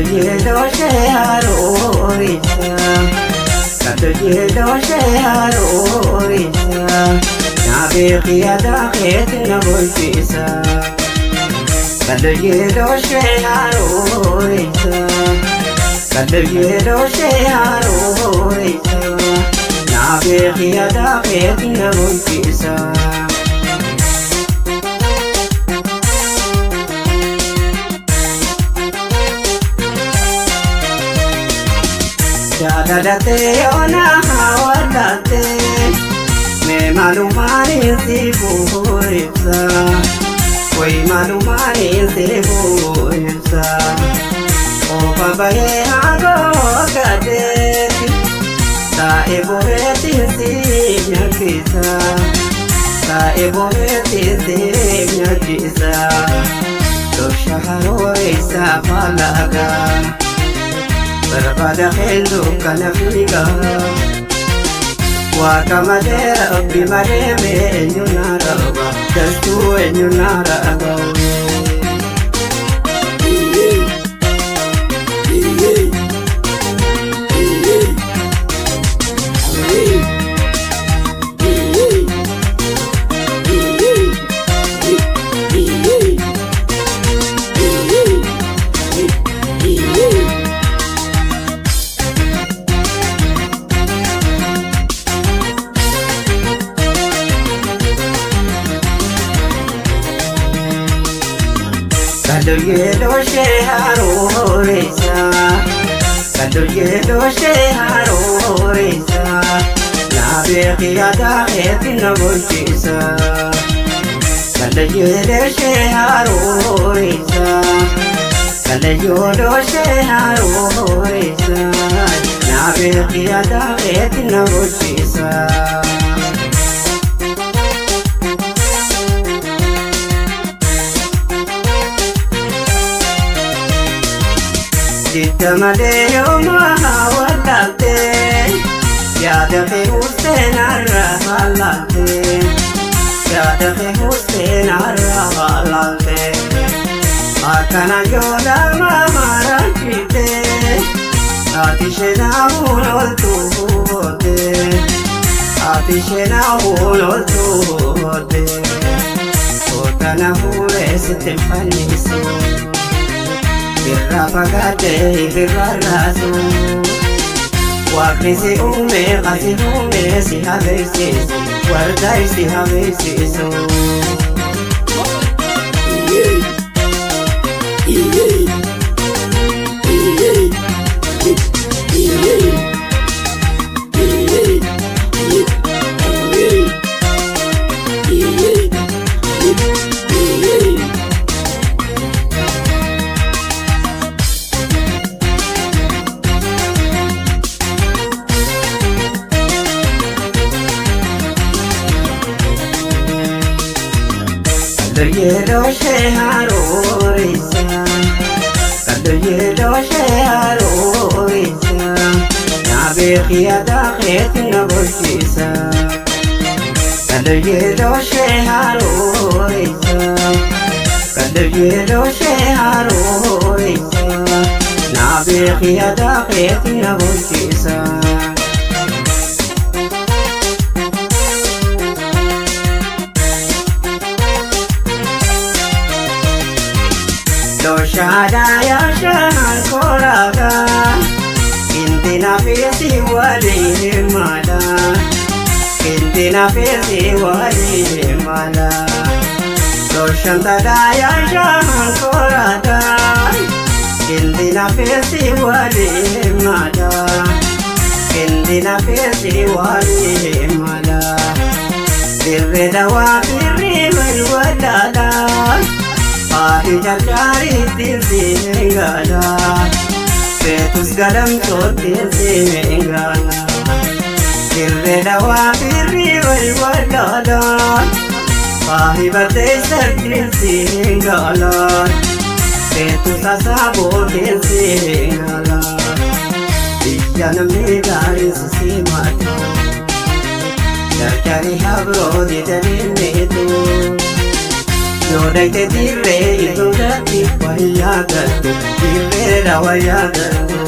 Kalloyyee haroorisa, kalloyyee haroorisa, naabeeqi yaada keetti na bulchisa. Kalloyyee haroorisa, kalloyyee haroorisa, naabeeqi yaada keetti na bulchisa. Jaalalate yoona hawwatate, mee maalumaan si fuudhibsa, wayi maalumaan si fuudhibsa. Oofa bahee haagoo gadeeti, taa'ee boreetti si nyaachisa, taa'ee boreetti si nyaachisa. Dosha harooreessa faalagaa. Barbaada hedduu kana fiigaa, waaqa malee rabbi malee mee eenyu na raba, dastuu eenyu na raba. Kalloyyee dooshee harooressa, kalloyyee dooshee harooressa, naabeeqi yaada keetti na bulchisa. Kalloyyee dooshee harooressa, kalloyyee dooshee harooressa, naabeeqi yaada keetti na bulchisa. Didda malee yooma hawwatate, yaada kee husseenarra haalate, yaada kee husseenarra haalate. Akkana yoo lama marachite, ati isheenaa ooltu hoote, ati isheenaa ooltu hoote. Kootana fuudhee sitti fannisu. Birraa fagaatee birraa raasu. Waaqni si uume asi uume si habeessisu, wardaa si habeessisu. Kalloyyee dooshee harooressa, kalloyyee dooshee harooressa, naabeeqi yaada keetti na bulchisa. Kalloyyee dooshee harooressa, kalloyyee dooshee harooressa, naabeeqi yaada keetti na bulchisa. Doshaadha yaashaan koraadha, intina feesi waliin mala, intina feesi waliin mala. Doshantada yaashaan koraadha, intina feesi waliin mala, intina feesi waliin mala. Dirree dawaa birrii wal walaala. Haati jarjaariitti seengala, feetus galamtootti seengala. Dirree dawaa birrii wal walaala. Faahibatee sartiin seengala, feetus asaabootiin seengala. Biyya namni gaariin simaatu, jarjari habroo didanii meetu. Yoo dhayte dirree hin sodaatti wayyaa galtu dirreedha wayyaa galtu.